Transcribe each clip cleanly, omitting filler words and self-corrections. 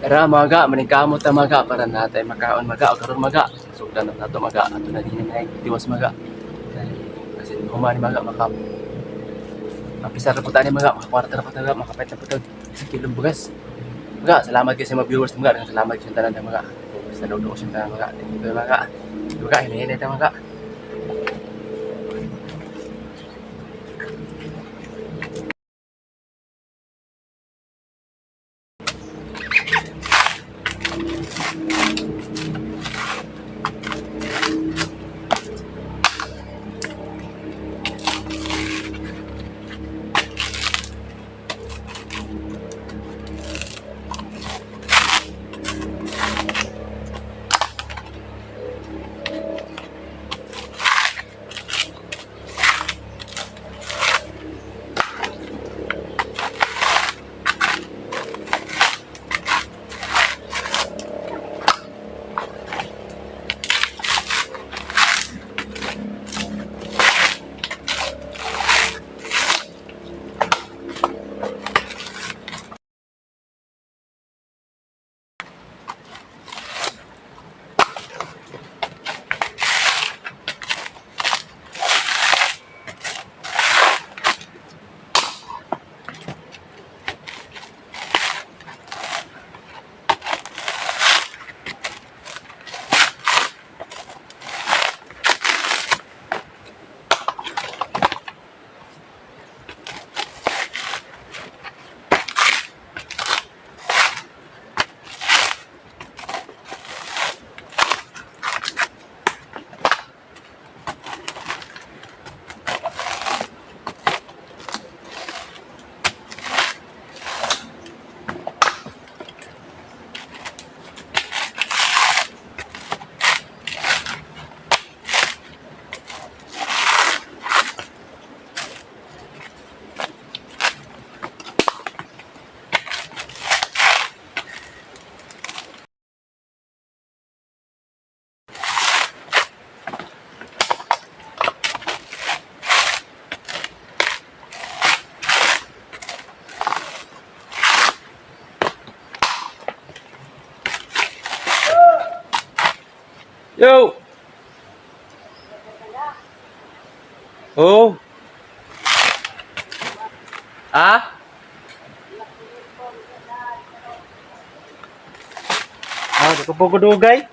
Tara mga ga, maningkamot ta mga ga para natay makaon mga ga o karon mga ga. Sugdan na nato mga ga, ato na din na tiwas mga ga. Kay kasi human mga ga maka mapisa ra po tani mga ga, makakwarta ra po ta ga, makapait na po ta isang kilong bugas. Mga ga, salamat kayo sa mga viewers mga ga, salamat kayo sa tanan mga ga. Sa dodo sa tanan mga ga. Thank you mga ga. Mga ga, hinahinay ta mga ga. Yo! Oh! Ah? Ah, di ko po kudugay.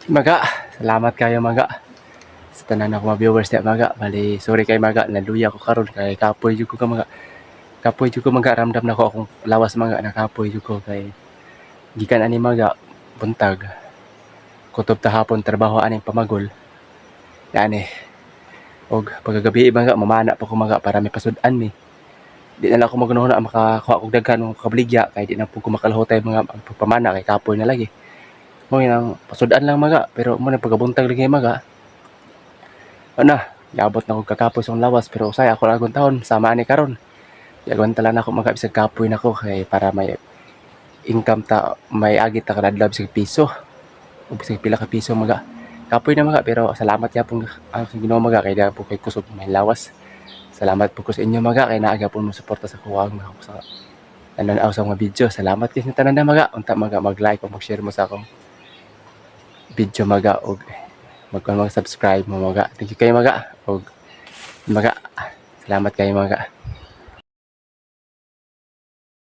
Maga, salamat kayo, maga. Sa tanan ako mga viewers niya, maga. Bali, sorry kay maga, naluya ko karon kay kapoy jud ko ka, maga. Kapoy jud ko, maga, ramdam na ko akong lawas, maga, nakapoy jud ko kay gikan ani, maga, buntag. Kutob ta hapon trabaho aning pamagol. Yani og pagkagabi, maga, mamana pa ko, maga, para may pasud-an mi. Di na lang ako magnuhuna makakuha og daghan og kabaligya kay di na pud ko makalahutay mga ang pagpamana kay kapoy na lagi. Mo nang pasud-an lang, maga, pero mo nang pagabuntag lagi, maga. Ana, yabot na kog kakapoy sa akong lawas pero usay ako lang taon sama ani karon. Giagwanta lang nako, maga, bisag kapoy nako kay para may income ta, may agi ta kada adlaw bisag piso o bisag pila ka piso, maga. Kapoy na, maga, pero salamat gyapon ang sa Ginoo, maga, kay daghan po kay kusog may lawas. Salamat po ko sa inyo, maga, kay naa gyapon mo suporta sa kuwang sa tanan-aw sa mga video. Salamat kay sa tanan na, maga. Unta, maga, mag-like o mag-share mo sa akong video, maga, og mag-subscribe mo, maga. Thank you kayo, maga, og maga. Salamat kayo, maga.